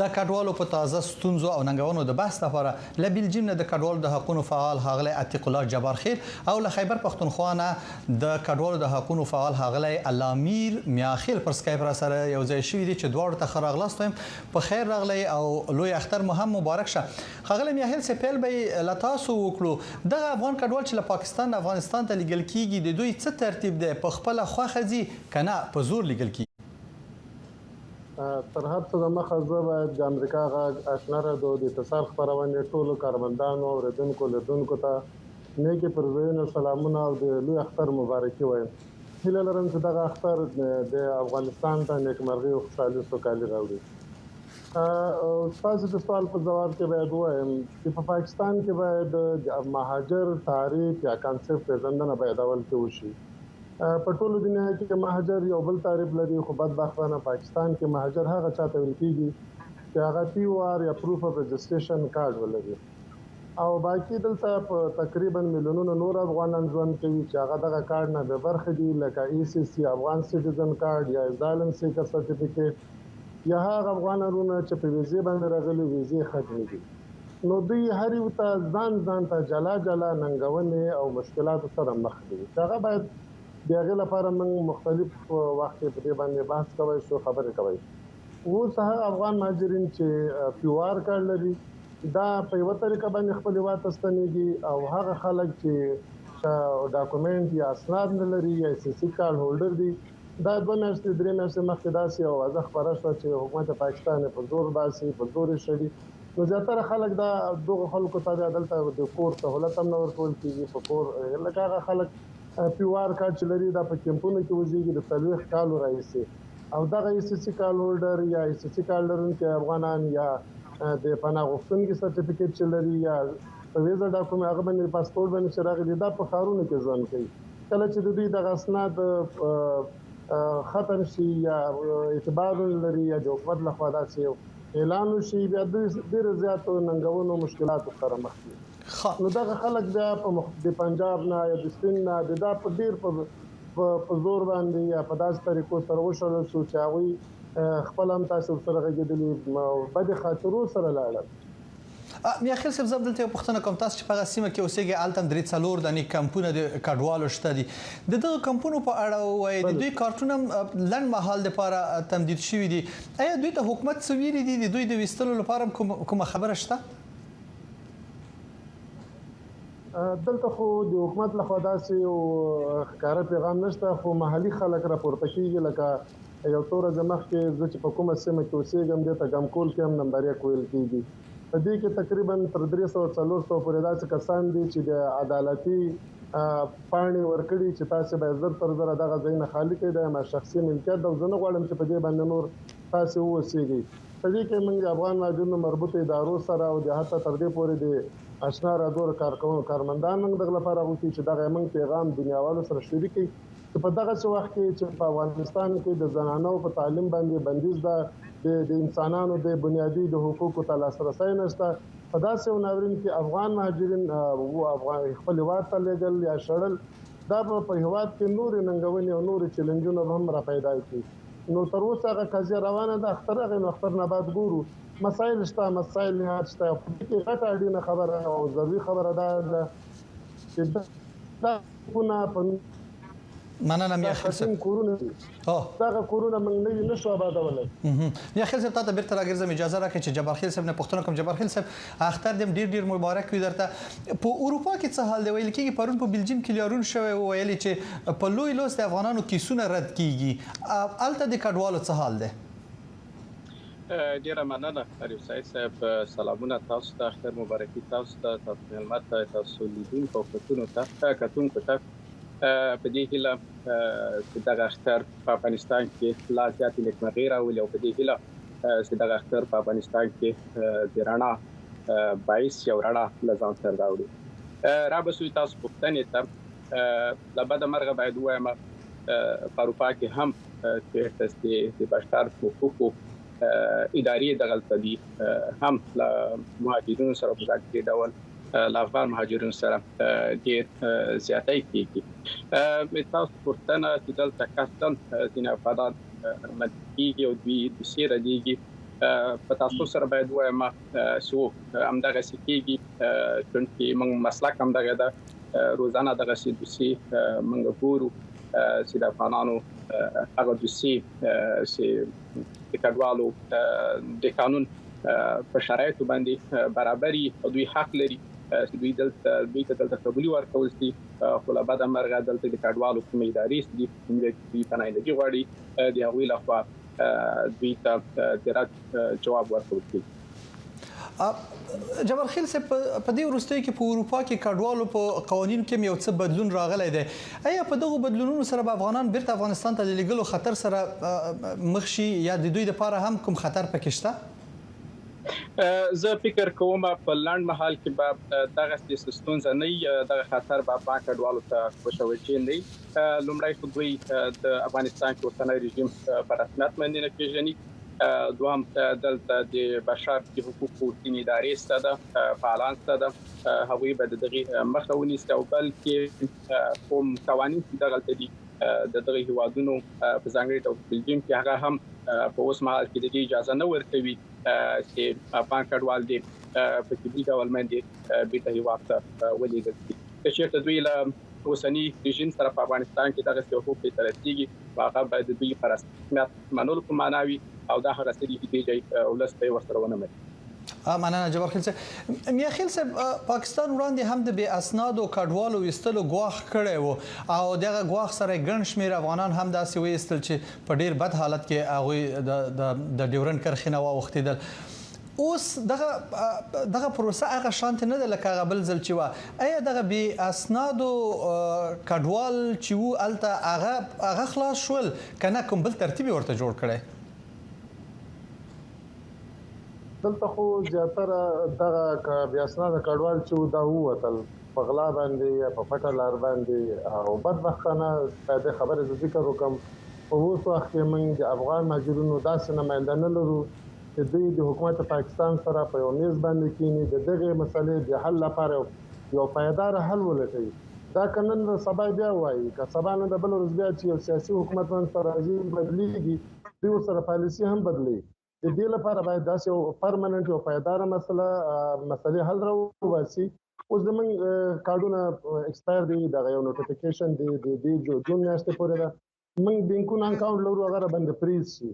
د کډوالو په تازه ستونزو او ننګونو د بحث لپاره له بلجیم نه د کډوالو د حقونو فعال ښاغلی عتیق الله جبارخیل او له خیبر پښتونخوا نه د کډوالو د حقونو فعال ښاغلی الله میر میاخیل پر سکایپ را سره یو ځای شوي دي چې دواړو ته ښه راغلاست وایم. په خیر راغلی او لوی اختر مو هم مبارک شه. ښاغلی میاخیل صاحب، پیل به یې له تاسو وکړو. دغه افغان کډوال چې له پاکستان نه افغانستان ته لیږل کیږي، د دوی څه ترتیب دی؟ په خپله خوښه ځي که نه په زور لیږل کیږي؟ تر هر څه د مخه زه باید د امریکا غږ آشنا رادیو د اتصال خپرونې ټولو کارمندانو، اورېدونکو، لیدونکو ته نیکې پرزوینې، سلامونه او د لوی اختر مبارکي وایم. هیله لرم چې دغه اختر د افغانستان ته نیکمرغي او خوشحالي، سوکالي راوړي. ستاسو د سوال په ځواب کې باید ووایم چې په پاکستان کې باید د مهاجر تعریف یا کانسپټ پیژندنه باید اول کې وشي. په ټولو دنیا کې مهاجر یو بل تعریف لري، خو بدبختانه پاکستان کې مهاجر هغه چاته ویل کیږي چې هغه پی او آر یا پروف اف رجسټریشن کارت ولري، او باقي دلته په تقریبا میلیونونو نور افغانان ژوند کوي چې هغه دغه کارت نه بې برخې دي، لکه ای سی سی افغان سټیزن کارت یا ازایلم سیکر سرټیفیکیټ، یا هغه افغان وروڼه چې په ویزې باندې راغلي، ویزې ختمې دي. نو دوی هر یو ته ځان ځان ته جلا جلا ننګونې او مشکلاتو سره مخ دي چې هغه باید د هغې لپاره موږ مختلف وخت کې په دې باندې بحث کوی شو، خبرې کوی. اوس هغه افغان مهاجرین چې پی او آر کارت لري، دا په یوه طریقه باندې خپل هېواد ته ستنېږي، او هغه خلک چې ډاکومنټ یا اسناد نه لري یا سی سی کارت هولډر دي، دا 2 میاشتې، 3 میاشتې مخکې داسې یو اوازه خپره شوه چې حکومت پاکستان یې په زور باسي، په زور یې شړي. نو زیاتره خلک دا دغه خلکو ته بیا دلته د کور سهولت هم نه ورکول کېږي. په کور، لکه هغه خلک پی او آر کارت چې لري، دا په کمپونو کې اوسېږي د 40 کالو راهیسې، او دغه ای سی سی کارت هولډر یا ای سی سی کارت لرونکي افغانان یا د پناه غوښتونکي سرټیفیکیټ چې لري یا په ویزا ډاکومنټ هغه باندې، پاسپورت باندې چې راغلي، دا په ښارونو کې ژوند کوي. کله چې د دوی دغه اسناد ختم شي یا اعتبار لري یا د حکومت لخوا داسې یو اعلان وشي، بیا دوی ډېر زیاتو ننګونو، مشکلاتو سره مخ دي. نو دغه خلک بیا په د پنجاب نه یا د سند نه د دا په ډېر په زور باندې یا په داسې طریقو سره وشړل شو چې هغوی خپل هم تاسو سره غږېدلي بدې خاطرو سره لاړل. میاخیل صاحب، زه دلته یو پوښتنه کوم. تاسو چې په هغه سیمه کې اوسېږئ، هلته هم درې څلور دانې کمپونه د کډوالو شته دي. د دغه کمپونو په اړه ووایئ. د دوی کارتونه هم لنډ مهال لپاره تمدید شوي دي. آیا دوی ته حکومت څه ویلي دي؟ د دوی د ویستلو لپاره هم کومه خبره شته؟ دلته خو د حکومت لخوا داسې یو ښکاره پیغام نشته، خو محلي خلک راپورته کیږي. لکه یو څو ورځې مخکې، زه چې په کومه سیمه کې اوسېږم، دې ته ګمکول کیمپ نمبر 1 ویل کیږي، په دې کې تقریبا تر 300، 400 پورې داسې کسان دي چې د عدالتي پاڼې ورکړي چې تاسو به زر تر زره دغه ځایونه خالي کړئ، دا ما شخصي ملکیت ده، زه نه غواړم چې په دې باندې نور تاسو اوسېږئ. په دې کې موږ د افغان مهاجرینو مربوط ادارو سره او د حتی تر دې پورې د اشنا رادور کارکوونکو، کارمندان موږ دغه لپاره غوښتي چې دغه موږ پیغام دنیاوالو سره شریک کړي چې په دغه څه وخت کې چې په افغانستان کې د زنانو په تعلیم باندې بندیز ده، د انسانانو د بنیادي د حقوقو ته لاسرسی نشته، په داسې یو ناورین کې افغان مهاجرین او افغان خپل هیواد ته لېږل یا شړل، دا به په هیواد کې نورې ننګونې او نورې چیلنجونه به هم را پیدا کړي. نو تر اوسه هغه قضیه روانه ده. اختر راغی، نو اختر نه بعد ګورو. مسایل شته، مسایل نهایت شته. په دې کې غټه اړینه خبره او ضروري خبره دا ده چې دا په مننه میاخیل صاحب. کورونه دي، دغه کورونه موږ نوي نشو آبادولای. میاخیل صاحب، تاته بیرته راګرځم. اجازه راکړئ چې جبارخیل صاحب نه پوښتنه کوم. جبارخیل صاحب، اختر دې ډیر ډیر مبارک وي درته. په اروپا کې څه حال دی؟ ویل کېږي پرون په بلجیم کې لاریون شوی و، ویلي چې په لوی لاس د افغانانو کیسونه رد کیږي. هلته د کډوالو څه حال دی؟ ډیره مننه عارف سعید صاحب. سلامونه تاسو ته، اختر مبارکي تاسو ته، تاسو میلمه ته، تاسو لیدونکو او کتونکو ته. په دې هیله چې دغه اختر په افغانستان کې لا زیاتې نیکمرغۍ راولي، او په دې هیله چې دغه اختر په افغانستان کې د رڼا باعث او رڼا له ځان سره راوړي. را به شو تاسو پوښتنې ته. له بده مرغه باید ووایم، په اروپا کې هم چېرته چې د بشر حقوقو ادارې دغلته دي، هم له مهاجرینو سره، په ځانګړي ډول له افغان مهاجرینو سره ډیر زیاتی کیږي. تاسو پوښتنه چې دلته قصداً ځینې افغانان منفي کیږي او دوی دوسیې ردیږي. په تاسو سره باید ووایم چې همدغسې کېږي، چونکې موږ مسلک همدغه ده، روزانه دغسې دوسیې موږ ګورو چې د افغانانو هغه دوسیې چې د کډوالو د قانون په شرایطو باندې برابري او دوی حق لري چې دوی دلته دوی ته دلته قبولي ورکول شي، خو له بده مرغه دلته د کډوالو کومې ادارې چې دي، کوم ځای کې دوی پناهندګي غواړي، د هغوی لخوا دوی ته د رد جواب ورکول کېږي. جبارخیل صاحب، په دې وروستیو کې په اروپا کې کډوالو په قوانینو کې یو څه بدلون راغلی دی. ایا په دغو بدلونونو سره به افغانان بیرته افغانستان ته د لیږلو خطر سره مخ شي یا د دوی لپاره هم کوم خطر پکې شته؟ زه فکر کوم په لنډ مهال کې به دغسې څه ستونزه نه وي، دغه خطر به افغان کډوالو ته متوجه نه وي. لومړی خو دوی د افغانستان کې اوسنی رژیم په رسمیت باندې نه پیژني، دوهم دلته د بشر د حقوقو ځینې ادارې شته ده، فعالان شته ده، هغوی به د دغې مخه ونیسي، او بلکې کوم قوانین چې دغلته دي د دغه هیوادونو په ځانګړي ډول بلجیم کې، هغه هم په اوس مهال کې د دې اجازه نه ورکوي چې افغان کډوال دې په طبي ډول باندې بیرته هیواد ته ولیږل شي. که چېرته دوی له اوسني رژیم سره په افغانستان کې دغسې هوکړې ته رسیږي، هغه باید د دوی په رسمیت منلو په معنا وي، او دا هغه څه دي چې دې ځای ولس به یې ورسره ونه مني. مننه جبارخیل صاحب. میاخیل صاحب، پاکستان وړاندې هم د بې اسنادو کډوالو ویستلو ګواښ کړی وو او دغه ګواښ سره ګڼ شمېر افغانان هم داسې وایستل چې په ډیر بد حالت کې هغوی د ډیورنډ کرښې نه واوښتېدل. اوس دغه پروسه هغه شانتې نه ده لکه هغه بل ځل چې وه. ایا دغه بې اسنادو کډوال چې وو هلته هغه خلاص شول که نه کوم بل ترتیب یې ورته جوړ کړی؟ دلته خو زیاتره دغه بې اسناده کډوال چې وو دا ووتل په غلا باندې یا په پټه لار باندې، او بدبختانه د دې خبرې زه ذکر وکړم، په اوس وخت کې موږ د افغان مهاجرینو داسې نماینده نه لرو چې دوی د حکومت پاکستان سره په یو میز باندې کینی، د دغې مسئلې د حل لپاره یو پایدار حل ولټوي. دا که نن سبا بیا وایي، که سبا نه د بل ورځ بیا چې یو سیاسي حکومت منځته راځي بدلیږي، دوی ورسره پالیسي هم بدلوي. د دې لپاره باید داسې یو پرمننټ یو پایداره مسئلې حل راوباسي. اوس زمونږ کارډونه ایکسپایر دي، دغه یو نوټیفیکیشن دی د دې جون میاشتې پورې ده، موږ بانکونه اکاونټ لرو هغه راباندې فریز شي.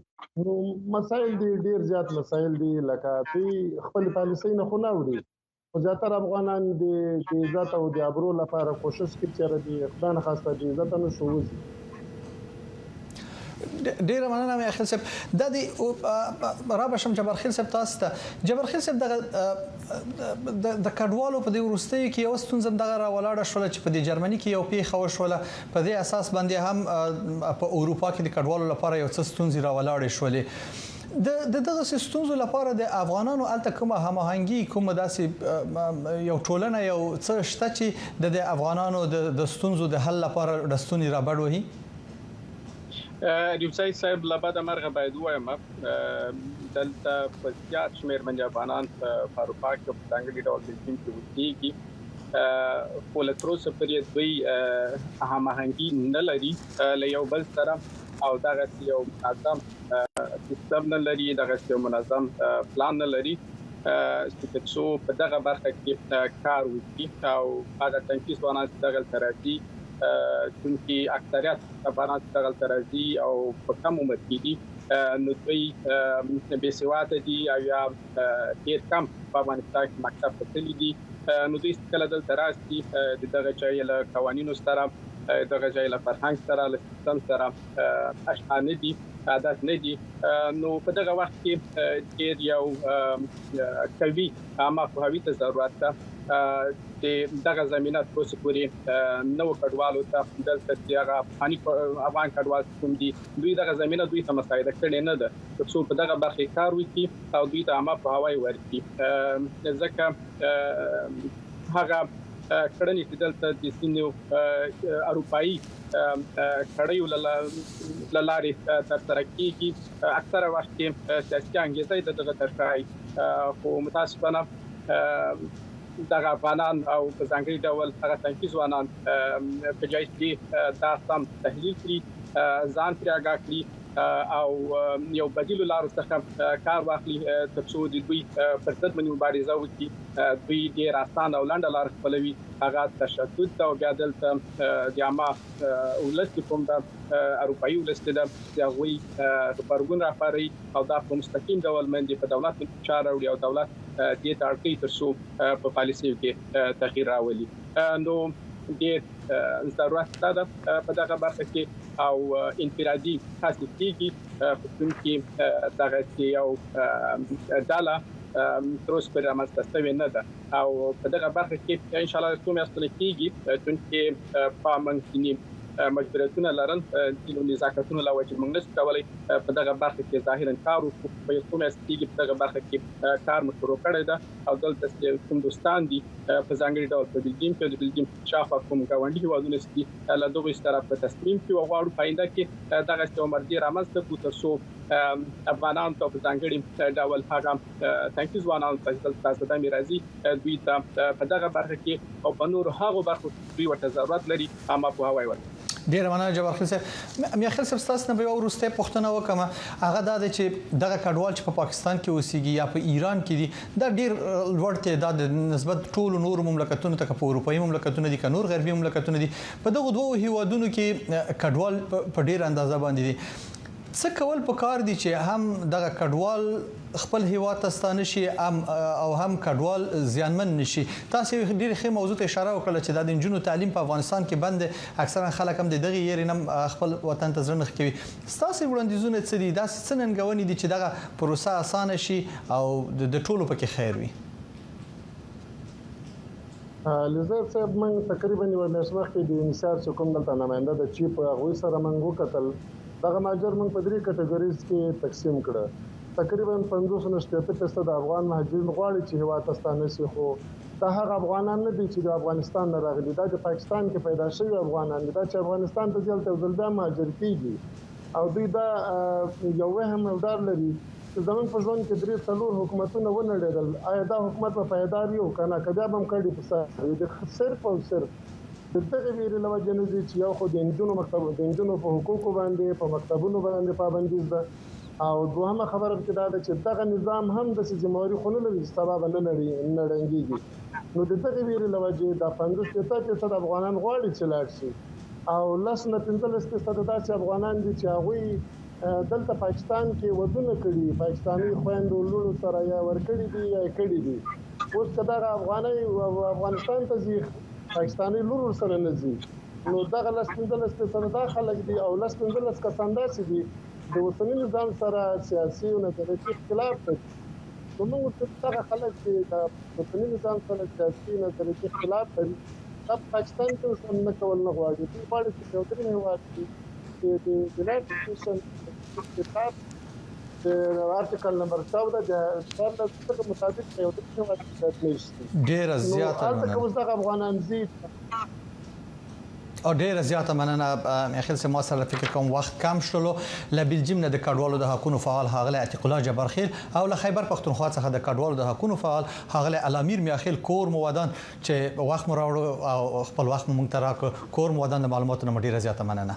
نو مسایل دي، ډېر زیات مسایل دي، لکه دوی خپلې پالیسۍ نه خو نه وړي، خو زیاتره افغانان د عزت او د ابرو لپاره کوشش کوي چې د خدای نخواسته د عزت نه شو وځي. ډیره مننه میاخیل صاحب. دا دی را به شم جبارخیل صاحب تاسو ته. جبارخیل صاحب، دغه د کډوالو په دې وروستیو کې یو ستونزه دغه را ولاړه شوله چې په دې جرمني کې یو پیښه وشوله، په دې اساس باندې هم په اروپا کې د کډوالو لپاره یو څه ستونزې را ولاړې شولې. د دغه ستونزو لپاره د افغانانو هلته کومه هماهنګي، کومه داسې یو ټولنه یو څه شته چې د افغانانو د ستونزو د حل لپاره رستونې رابډ وهي؟ ریوزی صاحب، له بده مرغه باید ووایم دلته په زیات شمېر باندې افغانان په اروپا کې په ځانګړي ډول بلجیم کې اوسېږي، خو له تر اوسه پورې دوی هماهنګي نه لري له یو بل سره، او دغسې یو منظم سیستم نه لري، دغسې یو منظم پلان نه لري چې تر څو په دغه برخه کې کار وکړي. او هغه تنکي ځوانان چې دغلته راځي، چونکې اکثریت افغانان چې دغلته راځي او په کم عمر کې دي، نو دوی بې سواده دي او یا ډېر کم په افغانستان کې مکتب ته تللي دي. نو دوی کله دلته راشي د دغه ځای له قوانینو سره، دغه ځای له فرهنګ سره، له سیستم سره اشنا نه دي، عادت نه دي. نو په دغه وخت کې ډېر یو قوي عامه پوهاوي ته ضرورت ده چې دغه زمینه تر اوسه پورې نوو کډوالو ته دلته چې هغه افغان کډوال کوم دي، دوی دغه زمینه دوی ته مساعده کړې نه ده تر څو په دغه برخه کې کار وکړي او دوی ته عامه پوهاوی ورکړي. ځکه هغه کړنې چې دلته د ځینو اروپایي کړیو له لارې ترسره کېږي، اکثره وخت کې سیاسي انګېزه یې د دغه تر شا، خو متاسفانه دغه افغانان او په ځانګړي ډول هغه تنکي ځوانان په جای کې دا سم تحلیل کړي، ځان پرې آګاه کړي، او یو بدیلو لارو څخه کار واخلي ترڅو د دوی پر ضد باندې مبارزه وکړي. دوی ډیر اسانه او لنډه لار خپلوي، هغه تشدد او بیا دلته د عامه ولس چې کوم ده، اروپایي ولس چې ده، د هغوی غبرګون راپاروي او دا په مستقیم ډول باندې په دولت باندې فشار راوړي او دولت دې ته اړ کوي ترڅو په پالیسیو کې تغییر راولي. نو ډیر ضرورت شته ده په دغه برخه کې او انفرادي هڅې کیږي، خو چونکې دغه یو ډله تر اوسه پورې رامنځته شوې نه ده او په دغه برخه کې ان شاء الله څو میاشتې کیږي، چونکې په موږ ځینې مجبوریتونه لرل، ځینو نزاکتونو له وجې موږ نشو کولی په دغه برخه کې ظاهرا کار وکړو. په یو څو میاشتې کیږي په دغه برخه کې کار مو شروع کړی ده او دلته چې کوم دوستان دي په ځانګړي ډول په بلجیم کې، د بلجیم شاوخوا کوم ګاونډي هیوادونه چې دي، له دغوی سره په تصمیم کې وغواړو په آینده کې دغسې یوه مرجع رامنځته کړو تر څو افغانانو ته په ځانګړي ډول هغه تنکي ځوانانو ته چې دلته تازه دمې راځي، دوی ته په دغه برخه کې او په نورو هغو برخو کې دوی ورته ضرورت لري عامه پوهاوی ورکړي. ډیره مننه جبار خیل صاحب. میاخیل صاحب، ستاسو نه به یوه وروستۍ پوښتنه وکړم، هغه دا ده چې دغه کډوال چې په پاکستان کې اوسېږي یا په ایران کې دي، دا ډیر لوړ تعداد نسبت ټولو نورو مملکتونو ته، که په اروپایي مملکتونو دي که نور غربي مملکتونو دي، په دغو دوو هیوادونو کې کډوال په ډیره اندازه باندې دي. څه کول پکار دي چې هم دغه کډوال خپل هیواد ته ستانه شي او هم کډوال زیانمن نشي؟ تاسو ډېر ښه موضوع ته اشاره وکړه چې دا د نجونو تعلیم په افغانستان کې بند دی، اکثرا خلک هم د دغه یری نه خپل وطن ته زړه نه ښه کوي. ستاسو وړاندیزونه څه دي؟ داسې څه ننګونې دي چې دغه پروسه اسانه شي او د ټولو پکې خیر وي؟ لزر صاحب، موږ تقریبا یوه میاشت مخکې د یونیسف چې کوم دلته نماینده ده چې په هغوی سره موږ وکتل. دغه مهاجر موږ په درې categories کې تقسیم کړه. تقریبا 50 نه 60% افغان مهاجرین غواړي چې هیواد ته ستانه شي، خو دا هغه افغانان نه دي چې د افغانستان نه راغلي، دا د پاکستان کې پیدا شوي افغانان دي، دا چې افغانستان ته ځي هلته یو ځل بیا مهاجر کیږي او دوی دا یو وهم او ډار لري چې زمونږ په ژوند کې درې څلور حکومتونه ونړېدل، آیا دا حکومت به پایدار وي او که نه، که بیا به هم کډې په سر وي. د صرف او صرف د دغې ویرې له وجې نه ځي چې یو خو د نجونو مکتب، د نجونو په حقوقو باندې په مکتبونو باندې پابندیز ده، او دوهمه خبره پکې دا ده چې دغه نظام هم داسې ذمهواري خو نه لري چې سبا به نه ړنګېږي. نو د دغې ویرې له وجې دا 50 60% افغانان غواړي چې لاړ شي او 10 نه 15% داسې افغانان دي چې هغوی دلته پاکستان کې ودونه کړي، پاکستاني خویندو لوڼو سره یا ورکړي دي یا یې کړي دي. اوس که دغه افغانۍ افغانستان ته ځي، پاکستاني لور ورسره نه ځي. نو دغه 10 15% دا خلک دي او 10 15 کسان داسې دي د اوسني نظام سره سیاسي او نظریاتي اختلاف لري. نو موږ دغه خلک چې د اوسني نظام سره سیاسي نظریاتي اختلاف لري، دا په پاکستان کې ژوند نه کول نه غواړي. دوی غواړي چې یو دریم هېواد کې چې د United Nation کتاب د article number 14 د 14 څخه مطابق یو دریم هېواد کې باید مېشت شي. ډیره نو زیاته هلته که مننه. اوس دغه افغانان ځي. او ډیره زیاته مننه میاخیل صاحب، ما سره فکر کوم وخت کم شولو. له بلجیم نه د کډوالو د حقونو فعال ښاغلی عتیق الله جبارخیل او له خیبر پښتونخوا څخه د کډوالو د حقونو فعال ښاغلی الامیر میاخیل، کور مو ودان چې وخت مو راوړو او خپل وخت مو موږ ته راکړ. کور مو ودان، د معلوماتو نه مو ډیره زیاته مننه.